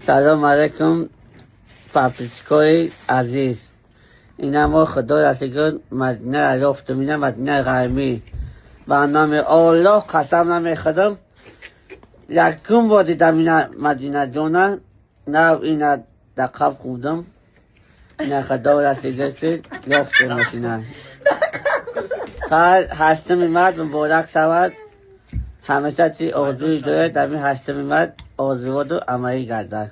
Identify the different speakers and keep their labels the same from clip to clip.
Speaker 1: Салом алейкум, подписчикои азиз. Ина мо худо расигон Мадина ёфтум, ина Мадинаи Ғармӣ. Ба номи Оллоҳ қасам намехӯрам. Якум бор дидам ина Мадинаҷона, нав ина дар қабр хӯрдам. Ина худо расига ки ёфтем ина. Ҳар ҳаштуми март муборак шавад. Ҳамеша чи орзуи доред, дар ин ҳаштуми март орзуҳото амалӣ гардад.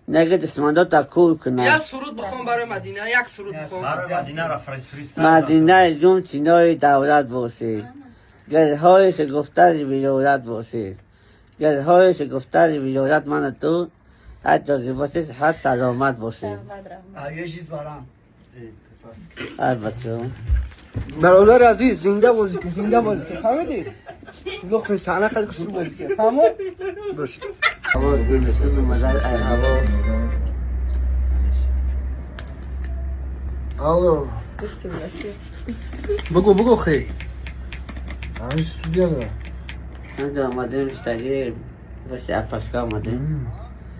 Speaker 1: Неги душмандо та кур
Speaker 2: Як
Speaker 1: кунад.
Speaker 2: суруд бихон барои Мадина, як суруд бихон.
Speaker 3: Барои Мадинаро фристайл.
Speaker 1: Мадинаи ҷун чинори давлат бошӣ. Гулҳои шигуфтаи вилоят бошӣ. Гулҳои шигуфтаи вилоят ману ту ҳар ҷо ки бошӣ сиҳат саломат бошӣ. Албатта.
Speaker 2: Бародари азиз, зинда бозӣ кун, зинда бозӣ кун, фаҳмидӣ? Нигоҳ кун, саҳна хеле хушрӯ бозӣ кун, фаҳмо? Бош.
Speaker 1: Ҳаво.
Speaker 4: Алло,
Speaker 2: Бугу, бугу хей.
Speaker 4: ҳамин студия да.
Speaker 1: Ҳамҷо омадем, штаги боши афашка омадем.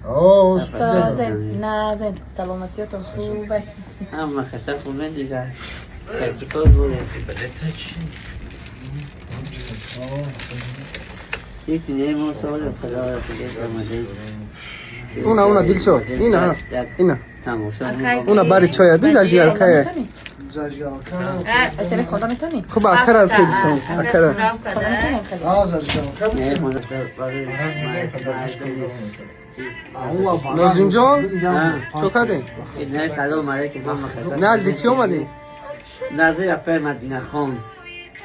Speaker 4: О, студия да.
Speaker 5: Созем, назем, саломатиётон хубе.
Speaker 1: Ҳама каса хубен дигар. Чикор бурем? Ҳеҷ немо соли худо расига омадем.
Speaker 2: Уна, уна, Дилшод, ина, ина.
Speaker 1: Тамошо.
Speaker 2: Уна бари чоя, би зажигалкая.
Speaker 4: Зажигалка.
Speaker 5: СМС хонда метавонӣ?
Speaker 2: Хуб, акара ки гуфтам, акара.
Speaker 5: Хонда метавонӣ хеле?
Speaker 4: А, зажигалка.
Speaker 1: Не, барои
Speaker 2: Нозимҷон, чо кардем?
Speaker 1: Не, салом алейкум ҳама каса.
Speaker 2: Назди кӣ омадем?
Speaker 1: Назди афаи Мадинахон.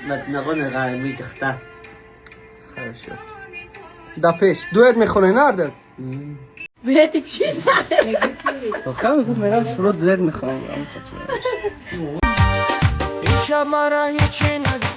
Speaker 1: Мадинахон Ғармӣ духтар.
Speaker 2: Хорошо. Да пеш. Дуэт мехонем, на Ардел?
Speaker 5: Дуэти чӣ?
Speaker 2: Охир гуфт мерам суруд дуэт мехонам.
Speaker 3: Имшаб мара ҳечи нагӯ.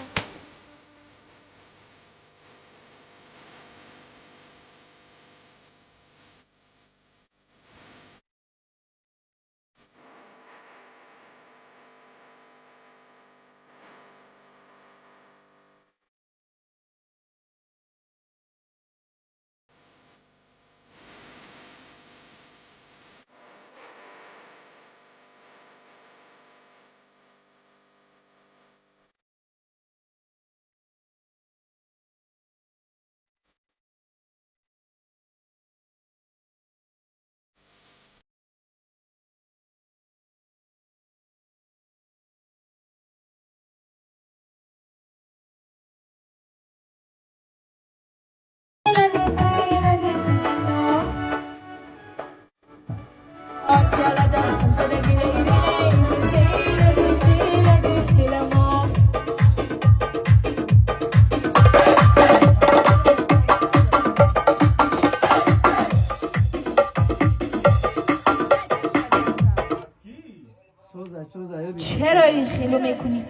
Speaker 6: Чаро ин хело мекунӣ?